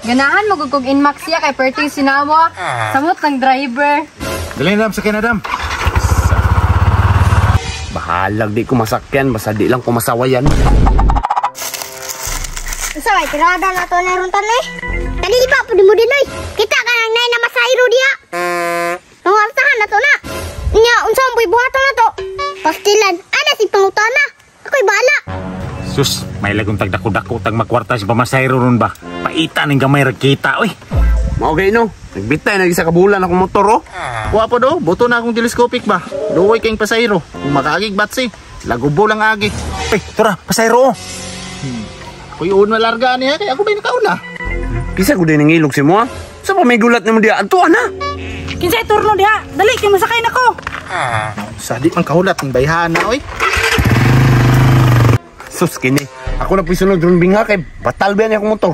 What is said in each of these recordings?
Ganahan mo gud kog Nmax siya kay perting sinawa. Samot ng driver. Dali na, Dam, sakay na, Dam. Bahalag di ko masakyan, basta di lang ko masawayan. Unsa may tirada na to na ron tanay? Kaliba pud mo dinoy. Kita ka nang nay na masayro diha. Pangartahan na to na. Nya unsa ang buhaton na to? Pastilan, ana si pangutana. Ako'y bahala. Sus, may lagong tagdako-dako tag makwarta si pamasayro ron ba? Paita ning gamay ra kita, oy. Mao gay no. Nagbitay na sa kabulan akong motor oh. Wa po do, buto na akong telescopic ba. Duway kayong pasayro. Kung makaagig batsi, lagubo lang agi. Uy, tura, pasayro oh. Kuy una larga niya kay ako ba'y nakauna. Kisa ko din nangilog si mo ah. Sa pa may gulat nimo diha adto na. Kinsay turno diha? Dali kay masakay nako. Sa di man kahulat ng bayhana oy. Sus kini. Ako na puy sunod ron bingha kay batal ba niya akong motor.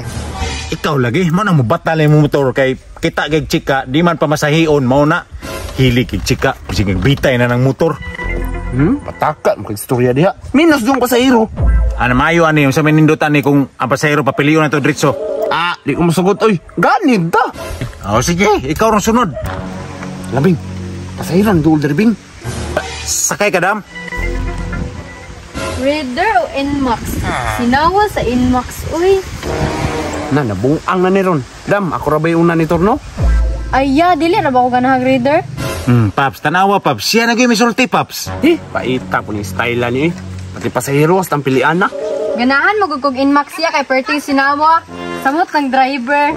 Ikaw lagi, mo nang mubatal mo motor kay kita kay chika, di man pamasahion mao na. Hili kay chika, sige bitay na ng motor. Pataka mo kay istorya diha. Minus dong pasahero. Ano maayo ani yung sa minindutan ni kung ang pasahero papiliyon na to diretso. Ah, di ko masagot oy. Ganid ta. Oh, sige, ikaw rong sunod. Labing. Pasahiran duol diri bing. Sakay ka, Dam. Raider o Nmax? Sinawa sa Nmax, uy. Na nabungang na ni ron. Dam, ako ra bay una ni turno? Ay, ya, dili ra ba ko ganahag Raider? Paps, tanawa, Paps. Siya na gyud misulti, Paps. Eh, paita po ni style ni eh. Pati pasahero hasta ang pilian na. Ganahan mo gud kog Nmax siya kay perting sinawa. Samot ng driver.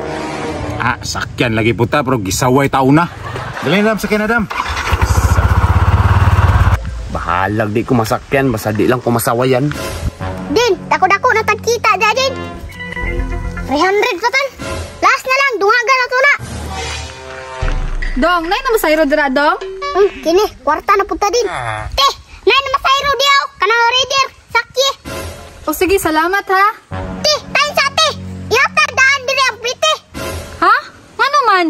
Ah, sakyan lagi puta pero gisaway tao na. Dali na, Dam, sakay na, Dam. Bahalag di ko masakyan, basta di lang ko masawayan. Din, dako-dako na tagkita dya din. 300 pa tan. Last na lang, dungaga na to na. Dong, nay na masayro dira dong. Kini, kwarta na punta din. Te, nay na masayro diaw, kanang rider, sakye. O sige, salamat ha. Te, tayo sa te. Ihatag daan diri ang prite. Ha? Ngano man?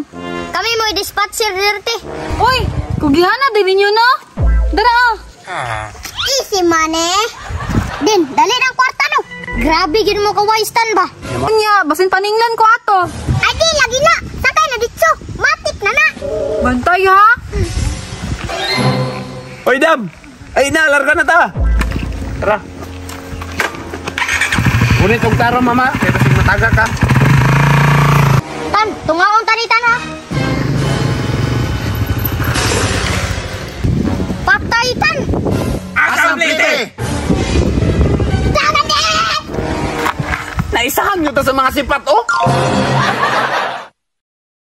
Kami mo dispatcher diri te. Uy, kugihana din ninyo no? Dara oh. Easy money. Din, dali ng kwarta no. Grabe gid mo ka wise tan ba. Nya, basin paninglan ko ato. Ay di lagi na. Sakay na ditso. Matik na na. Bantay ha. Oy, Dam! Ay na, larga na ta! Tara. Ngunit og taro, mama. Kaya basig mataga ka. Tan, tungaon tani tan ha. Patay tan. Asang plite! Dagan din! Naisahan nyo ta sa mga sipat, oh!